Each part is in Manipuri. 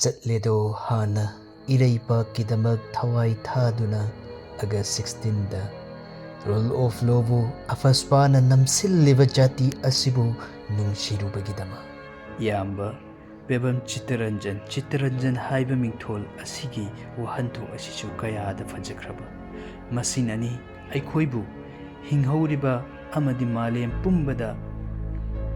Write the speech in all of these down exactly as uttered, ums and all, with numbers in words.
ꯆꯠꯂꯦꯗꯣ ꯍꯥꯟꯅ ꯏꯔꯩꯄꯥꯛꯀꯤꯗꯃꯛ ꯊꯋꯥꯏ ꯊꯥꯗꯨꯅ ꯑꯒꯁ ꯁꯤꯛꯁꯇꯤꯟꯗ ꯔꯨꯜ ꯑꯣꯐ ꯂꯣꯕꯨ ꯑꯐꯁꯄꯥꯅ ꯅꯝꯁꯤꯜꯂꯤꯕ ꯖꯥꯇꯤ ꯑꯁꯤꯕꯨ ꯅꯨꯡꯁꯤꯔꯨꯕꯒꯤꯗꯃꯛ꯫ ꯏꯌꯥꯝꯕ ꯄꯦꯕꯝ ꯆꯤꯠꯇꯔꯟꯖꯟ, ꯆꯤꯠꯇꯔꯟꯖꯟ ꯍꯥꯏꯕ ꯃꯤꯡꯊꯣꯜ ꯑꯁꯤꯒꯤ ꯋꯥꯍꯟꯊꯣꯛ ꯑꯁꯤꯁꯨ ꯀꯌꯥꯗ ꯐꯖꯈ꯭ꯔꯕ꯫ ꯃꯁꯤꯅꯅꯤ ꯑꯩꯈꯣꯏꯕꯨ ꯍꯤꯡꯍꯧꯔꯤꯕ ꯑꯃꯗꯤ ꯃꯥꯂꯦꯝ ꯄꯨꯝꯕꯗ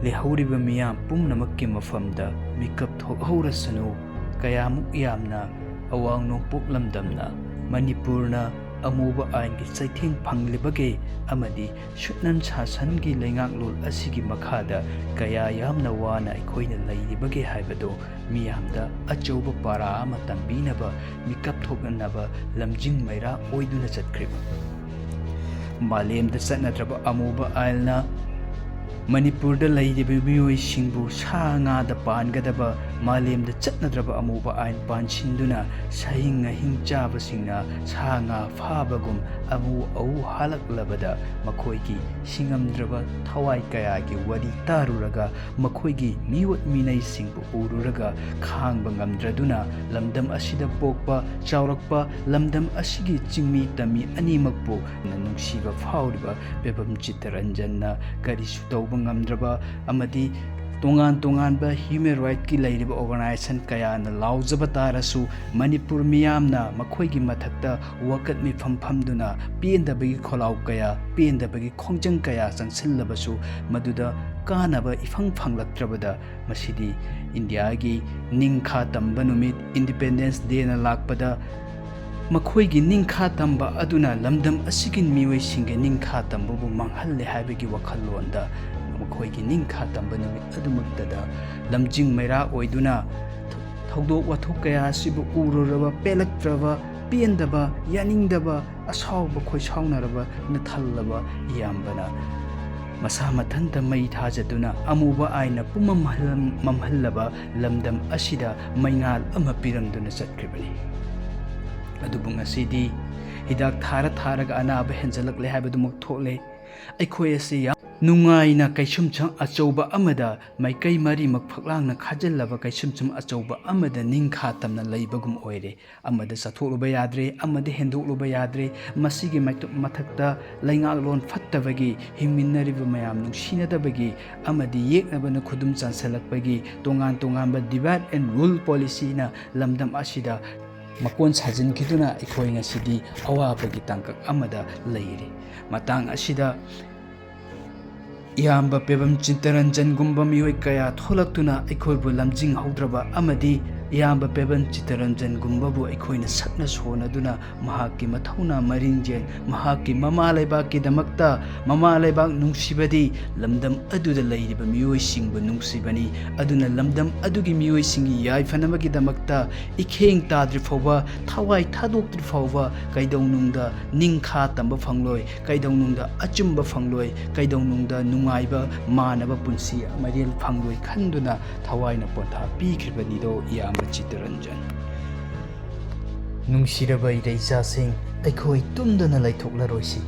ꯂꯩꯍꯧꯔꯤꯕ ꯃꯤꯌꯥꯝ ꯄꯨꯝꯅꯃꯛꯀꯤ ꯃꯐꯝꯗ ꯃꯤꯀꯞ ꯊꯣꯛꯍꯧꯔꯁꯅꯨ꯫ ꯀꯌꯥꯃꯨꯛ ꯌꯥꯝꯅ ꯑꯋꯥꯡ ꯅꯣꯡꯄꯣꯛ ꯂꯝꯗꯝꯅ ꯃꯅꯤꯄꯨꯔꯅ ꯑꯃꯨꯕ ꯑꯥꯏꯟꯒꯤ ꯆꯩꯊꯦꯡ ꯐꯪꯂꯤꯕꯒꯦ ꯑꯃꯗꯤ ꯁꯨꯠꯅꯟ ꯁꯥꯁꯟꯒꯤ ꯂꯩꯉꯥꯛꯂꯣꯟ ꯑꯁꯤꯒꯤ ꯃꯈꯥꯗ ꯀꯌꯥ ꯌꯥꯝꯅ ꯋꯥꯅ ꯑꯩꯈꯣꯏꯅ ꯂꯩꯔꯤꯕꯒꯦ ꯍꯥꯏꯕꯗꯨ ꯃꯤꯌꯥꯝꯗ ꯑꯆꯧꯕ ꯄꯥꯔꯥ ꯑꯃ ꯇꯝꯕꯤꯅꯕ ꯃꯤꯀꯞ ꯊꯣꯛꯅꯅꯕ ꯂꯝꯖꯤꯡ ꯃꯩꯔꯥ ꯑꯣꯏꯗꯨꯅ ꯆꯠꯈ꯭ꯔꯤꯕ꯫ ꯃꯥꯂꯦꯝꯗ ꯆꯠꯅꯗ꯭ꯔꯕ ꯑꯃꯨꯕ ꯑꯥꯏꯟꯅ ꯃꯅꯤꯄꯨꯔꯗ ꯂꯩꯔꯤꯕ ꯃꯤꯑꯣꯏꯁꯤꯡꯕꯨ ꯁꯥ ꯉꯥꯗ ꯄꯥꯟꯒꯗꯕ, ꯃꯥꯂꯦꯝꯗ ꯆꯠꯅꯗ꯭ꯔꯕ ꯑꯃꯨꯕ ꯑꯥꯏꯟ ꯄꯥꯟꯁꯤꯟꯗꯨꯅ ꯁꯥꯍꯤꯡ ꯉꯥꯍꯤꯡ ꯆꯥꯕꯁꯤꯡꯅ ꯁꯥ ꯉꯥ ꯐꯥꯕꯒꯨꯝ ꯑꯃꯨ ꯑꯎ ꯍꯥꯜꯂꯛꯂꯕꯗ ꯃꯈꯣꯏꯒꯤ ꯁꯤꯡꯉꯝꯗ꯭ꯔꯕ ꯊꯋꯥꯏ ꯀꯌꯥꯒꯤ ꯋꯥꯔꯤ ꯇꯥꯔꯨꯔꯒ ꯃꯈꯣꯏꯒꯤ ꯃꯤꯑꯣꯠ ꯃꯤꯅꯩꯁꯤꯡꯕꯨ ꯎꯔꯨꯔꯒ ꯈꯥꯡꯕ ꯉꯝꯗ꯭ꯔꯗꯨꯅ ꯂꯝꯗꯝ ꯑꯁꯤꯗ ꯄꯣꯛꯄ, ꯆꯥꯎꯔꯛꯄ, ꯂꯝꯗꯝ ꯑꯁꯤꯒꯤ ꯆꯤꯡꯃꯤ ꯇꯝꯃꯤ ꯑꯅꯤꯃꯛꯄꯨ ꯅꯨꯡꯁꯤꯕ ꯐꯥꯎꯔꯤꯕ ꯄꯦꯕꯝ ꯆꯤꯠꯇꯔꯟꯖꯟꯅ ꯀꯔꯤꯁꯨ ꯇꯧꯕ ꯉꯝꯗ꯭ꯔꯕ ꯑꯃꯗꯤ ꯇꯣꯉꯥꯟ ꯇꯣꯉꯥꯟꯕ ꯍ꯭ꯌꯨꯃꯦꯟ ꯔꯥꯏꯠꯀꯤ ꯂꯩꯔꯤꯕ ꯑꯣꯔꯒꯅꯥꯏꯖꯦꯁꯟ ꯀꯌꯥꯅ ꯂꯥꯎꯖꯕ ꯇꯥꯔꯁꯨ, ꯃꯅꯤꯄꯨꯔ ꯃꯤꯌꯥꯝꯅ ꯃꯈꯣꯏꯒꯤ ꯃꯊꯛꯇ ꯋꯥꯀꯠ ꯃꯤꯐꯝ ꯐꯝꯗꯨꯅ ꯄꯦꯟꯗꯕꯒꯤ ꯈꯣꯜꯂꯥꯎ ꯀꯌꯥ, ꯄꯦꯟꯗꯕꯒꯤ ꯈꯣꯡꯖꯪ ꯀꯌꯥ ꯆꯪꯁꯤꯜꯂꯕꯁꯨ, ꯃꯗꯨꯗ ꯀꯥꯟꯅꯕ ꯏꯐꯪ ꯐꯪꯂꯛꯇ꯭ꯔꯕꯗ, ꯃꯁꯤꯗꯤ ꯏꯟꯗꯤꯌꯥꯒꯤ ꯅꯤꯡꯈꯥ ꯇꯝꯕ ꯅꯨꯃꯤꯠ, ꯏꯟꯗꯤꯄꯦꯟꯗꯦꯟꯁ ꯗꯦꯅ ꯂꯥꯛꯄꯗ ꯃꯈꯣꯏꯒꯤ ꯅꯤꯡꯈꯥ ꯇꯝꯕ ꯑꯗꯨꯅ ꯂꯝꯗꯝ ꯑꯁꯤꯒꯤ ꯃꯤꯑꯣꯏꯁꯤꯡꯒꯤ ꯅꯤꯡꯈꯥ ꯇꯝꯕꯕꯨ ꯃꯥꯡꯍꯜꯂꯦ ꯍꯥꯏꯕꯒꯤ ꯋꯥꯈꯜꯂꯣꯟꯗ ꯃꯈꯣꯏꯒꯤ ꯅꯤꯡꯈꯥ ꯇꯝꯕ ꯅꯨꯃꯤꯠ ꯑꯗꯨꯃꯛꯇꯗ ꯂꯝꯖꯤꯡ ꯃꯩꯔꯥ ꯑꯣꯏꯗꯨꯅ ꯊꯧꯗꯣꯛ ꯋꯥꯊꯣꯛ ꯀꯌꯥ ꯑꯁꯤꯕꯨ ꯎꯔꯨꯔꯕ ꯄꯦꯜꯂꯛꯇ꯭ꯔꯕ, ꯄꯦꯟꯗꯕ, ꯌꯥꯅꯤꯡꯗꯕ, ꯑꯁꯥꯎꯕ ꯈꯣꯏꯁꯥꯎꯅꯔꯕꯅ ꯊꯜꯂꯕ ꯏꯌꯥꯝꯕꯅ ꯃꯁꯥ ꯃꯊꯟꯇ ꯃꯩ ꯊꯥꯖꯗꯨꯅ ꯑꯃꯨꯕ ꯑꯥꯏꯟꯅ ꯄꯨꯝꯃꯝ ꯍꯜꯂꯝ-, ꯃꯝꯍꯜꯂꯕ ꯂꯝꯗꯝ ꯑꯁꯤꯗ ꯃꯩꯉꯥꯜ ꯑꯃ ꯄꯤꯔꯝꯗꯨꯅ ꯆꯠꯈ꯭ꯔꯤꯕꯅꯤ꯫ ꯑꯗꯨꯕꯨ ꯉꯁꯤꯗꯤ ꯍꯤꯗꯥꯛ ꯊꯥꯔ ꯊꯥꯔꯒ ꯑꯅꯥꯕ ꯍꯦꯟꯖꯜꯂꯛꯂꯦ ꯍꯥꯏꯕꯗꯨꯃꯛ ꯊꯣꯛꯂꯦ꯫ ꯑꯩꯈꯣꯏ ꯑꯁꯤ ꯌꯥꯝ ꯅꯨꯡꯉꯥꯏꯅ ꯀꯩꯁꯨꯝꯁꯪ ꯑꯆꯧꯕ ꯑꯃꯗ ꯃꯥꯏꯀꯩ ꯃꯔꯤꯃꯛ ꯐꯛꯂꯥꯡꯅ ꯈꯥꯖꯤꯜꯂꯕ ꯀꯩꯁꯨꯝꯁꯪ ꯑꯆꯧꯕ ꯑꯃꯗ ꯅꯤꯡꯈꯥ ꯇꯝꯅ ꯂꯩꯕꯒꯨꯝ ꯑꯣꯏꯔꯦ꯫ ꯑꯃꯗ ꯆꯠꯊꯣꯛꯂꯨꯕ ꯌꯥꯗ꯭ꯔꯦ, ꯑꯃꯗ ꯍꯦꯟꯗꯣꯛꯂꯨꯕ ꯌꯥꯗ꯭ꯔꯦ꯫ ꯃꯁꯤꯒꯤ ꯃꯊꯛꯇ ꯂꯩꯉꯥꯛꯂꯣꯟ ꯐꯠꯇꯕꯒꯤ, ꯍꯤꯡꯃꯤꯟꯅꯔꯤꯕ ꯃꯌꯥꯝ ꯅꯨꯡꯁꯤꯅꯗꯕꯒꯤ ꯑꯃꯗꯤ ꯌꯦꯛꯅꯕꯅ ꯈꯨꯗꯨꯝ ꯆꯟꯁꯤꯜꯂꯛꯄꯒꯤ ꯇꯣꯉꯥꯟ ꯇꯣꯉꯥꯟꯕ divide and rule policyꯅ ꯂꯝꯗꯝ ꯑꯁꯤꯗ ꯃꯀꯣꯟ ꯁꯥꯖꯤꯟꯈꯤꯗꯨꯅ ꯑꯩꯈꯣꯏ ꯉꯁꯤꯗꯤ ꯑꯋꯥꯕꯒꯤ ꯇꯥꯡꯀꯛ ꯑꯃꯗ ꯂꯩꯔꯤ꯫ ꯃꯇꯥꯡ ꯑꯁꯤꯗ ꯏꯌꯥꯝꯕ ꯄꯦꯕꯝ ꯆꯤꯠꯇꯔꯟꯖꯟꯒꯨꯝꯕ ꯃꯤꯑꯣꯏ ꯀꯌꯥ ꯊꯣꯛꯂꯛꯇꯨꯅ ꯑꯩꯈꯣꯏꯕꯨ ꯂꯝꯖꯤꯡꯍꯧꯗ꯭ꯔꯕ ꯑꯃꯗꯤ ꯏꯌꯥꯝꯕ ꯄꯦꯕꯝ ꯆꯤꯠꯇꯔꯟꯖꯟꯒꯨꯝꯕꯕꯨ ꯑꯩꯈꯣꯏꯅ ꯁꯛꯅ ꯁꯣꯟꯅꯗꯨꯅ ꯃꯍꯥꯛꯀꯤ ꯃꯊꯧꯅꯥ ꯃꯔꯤꯡꯖꯦꯜ, ꯃꯍꯥꯛꯀꯤ ꯃꯃꯥ ꯂꯩꯕꯥꯛꯀꯤꯗꯃꯛꯇ, ꯃꯃꯥ ꯂꯩꯕꯥꯛ ꯅꯨꯡꯁꯤꯕꯗꯤ ꯂꯝꯗꯝ ꯑꯗꯨꯗ ꯂꯩꯔꯤꯕ ꯃꯤꯑꯣꯏꯁꯤꯡꯕꯨ ꯅꯨꯡꯁꯤꯕꯅꯤ꯫ ꯑꯗꯨꯅ ꯂꯝꯗꯝ ꯑꯗꯨꯒꯤ ꯃꯤꯑꯣꯏꯁꯤꯡꯒꯤ ꯌꯥꯏꯐꯅꯕꯒꯤꯗꯃꯛꯇ ꯏꯈꯦꯡ ꯇꯥꯗ꯭ꯔꯤ ꯐꯥꯎꯕ, ꯊꯋꯥꯏ ꯊꯥꯗꯣꯛꯇ꯭ꯔꯤ ꯐꯥꯎꯕ ꯀꯩꯗꯧꯅꯨꯡꯗ ꯅꯤꯡꯈꯥ ꯇꯝꯕ ꯐꯪꯂꯣꯏ, ꯀꯩꯗꯧꯅꯨꯡꯗ ꯑꯆꯨꯝꯕ ꯐꯪꯂꯣꯏ, ꯀꯩꯗꯧꯅꯨꯡꯗ ꯅꯨꯡꯉꯥꯏꯕ ꯃꯥꯟꯅꯕ ꯄꯨꯟꯁꯤ ꯃꯔꯦꯜ ꯐꯪꯂꯣꯏ ꯈꯟꯗꯨꯅ ꯊꯋꯥꯏꯅ ꯄꯣꯟꯊꯥ ꯄꯤꯈ꯭ꯔꯤꯕꯅꯤꯗꯣ ꯏꯌꯥꯝꯕ ꯆꯤꯠꯇꯔꯟꯖꯟ꯫ ꯅꯨꯡꯁꯤꯔꯕ ꯏꯔꯩꯆꯥꯁꯤꯡ, ꯑꯩꯈꯣꯏ ꯇꯨꯝꯗꯅ ꯂꯩꯊꯣꯛꯂꯔꯣꯏꯁꯤ꯫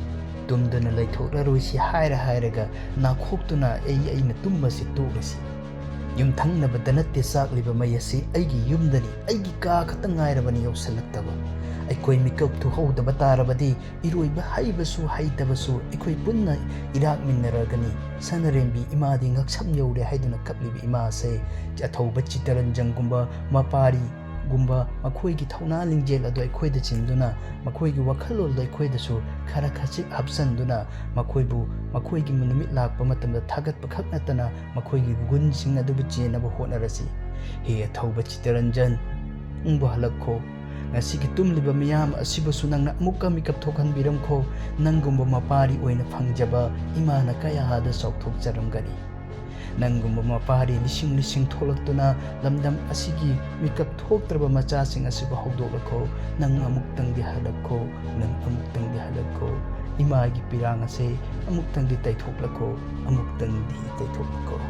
ꯇꯨꯝꯗꯅ ꯂꯩꯊꯣꯛꯂꯔꯣꯏꯁꯤ ꯍꯥꯏꯔ ꯍꯥꯏꯔꯒ ꯅꯥꯈꯣꯛꯇꯨꯅ ꯑꯩ ꯑꯩꯅ ꯇꯨꯝꯕꯁꯤ ꯇꯣꯛꯂꯁꯤ꯫ ꯌꯨꯝꯊꯪꯅꯕꯗ ꯅꯠꯇꯦ ꯆꯥꯛꯂꯤꯕ ꯃꯩ ꯑꯁꯤ, ꯑꯩꯒꯤ ꯌꯨꯝꯗꯅꯤ, ꯑꯩꯒꯤ ꯀꯥ ꯈꯛꯇ ꯉꯥꯏꯔꯕꯅꯤ ꯌꯧꯁꯤꯜꯂꯛꯇꯕ꯫ ꯑꯩꯈꯣꯏ ꯃꯤꯀꯞ ꯊꯣꯛꯍꯧꯗꯕ ꯇꯥꯔꯕꯗꯤ ꯏꯔꯣꯏꯕ ꯍꯩꯕꯁꯨ ꯍꯩꯇꯕꯁꯨ ꯑꯩꯈꯣꯏ ꯄꯨꯟꯅ ꯏꯔꯥꯛꯃꯤꯟꯅꯔꯒꯅꯤ꯫ ꯁꯅꯔꯦꯝꯕꯤ ꯏꯃꯥꯗꯤ ꯉꯛꯁꯝ ꯌꯧꯔꯦ ꯍꯥꯏꯗꯨꯅ ꯀꯞꯂꯤꯕ ꯏꯃꯥ ꯑꯁꯦ ꯑꯊꯧꯕ ꯆꯤꯠꯇꯔꯟꯖꯟꯒꯨꯝꯕ ꯃꯄꯥꯔꯤꯒꯨꯝꯕ ꯃꯈꯣꯏꯒꯤ ꯊꯧꯅꯥ ꯂꯤꯡꯖꯦꯜ ꯑꯗꯨ ꯑꯩꯈꯣꯏꯗ ꯆꯤꯟꯗꯨꯅ ꯃꯈꯣꯏꯒꯤ ꯋꯥꯈꯜꯂꯣꯟꯗ ꯑꯩꯈꯣꯏꯗꯁꯨ ꯈꯔ ꯈꯖꯤꯛ ꯍꯥꯞꯆꯤꯟꯗꯨꯅ ꯃꯈꯣꯏꯕꯨ ꯃꯈꯣꯏꯒꯤ ꯅꯨꯃꯤꯠ ꯂꯥꯛꯄ ꯃꯇꯝꯗ ꯊꯥꯒꯠꯄ ꯈꯛ ꯅꯠꯇꯅ ꯃꯈꯣꯏꯒꯤ ꯒꯨꯟꯁꯤꯡ ꯑꯗꯨꯕꯨ ꯆꯦꯟꯅꯕ ꯍꯣꯠꯅꯔꯁꯤ꯫ ꯍꯦ ꯑꯊꯧꯕ ꯆꯤꯠꯇꯔꯟꯖꯟ, ꯅꯪꯕꯨ ꯍꯜꯂꯛꯈꯣ꯫ ꯉꯁꯤꯒꯤ ꯇꯨꯝꯂꯤꯕ ꯃꯤꯌꯥꯝ ꯑꯁꯤꯕꯨꯁꯨ ꯅꯪꯅ ꯑꯃꯨꯛꯀ ꯃꯤꯀꯞ ꯊꯣꯛꯍꯟꯕꯤꯔꯝꯈꯣ꯫ ꯅꯪꯒꯨꯝꯕ ꯃꯄꯥꯔꯤ ꯑꯣꯏꯅ ꯐꯪꯖꯕ ꯏꯃꯥꯅ ꯀꯌꯥꯗ ꯆꯥꯎꯊꯣꯛꯆꯔꯝꯒꯅꯤ꯫ ꯅꯪꯒꯨꯝꯕ ꯃꯄꯥꯔꯤ ꯂꯤꯁꯤꯡ ꯂꯤꯁꯤꯡ ꯊꯣꯛꯂꯛꯇꯨꯅ ꯂꯝꯗꯝ ꯑꯁꯤꯒꯤ ꯃꯤꯀꯞ ꯊꯣꯛꯇ꯭ꯔꯕ ꯃꯆꯥꯁꯤꯡ ꯑꯁꯤꯕꯨ ꯍꯧꯗꯣꯛꯂꯈꯣ꯫ ꯅꯪ ꯑꯃꯨꯛꯇꯪꯗꯤ ꯍꯜꯂꯛꯈꯣ, ꯅꯪ ꯑꯃꯨꯛꯇꯪꯗꯤ ꯍꯜꯂꯛꯈꯣ꯫ ꯏꯃꯥꯒꯤ ꯄꯤꯔꯥꯡ ꯑꯁꯦ ꯑꯃꯨꯛꯇꯪꯗꯤ ꯇꯩꯊꯣꯛꯂꯈꯣ, ꯑꯃꯨꯛꯇꯪꯗꯤ ꯇꯩꯊꯣꯛꯂꯈꯣ꯫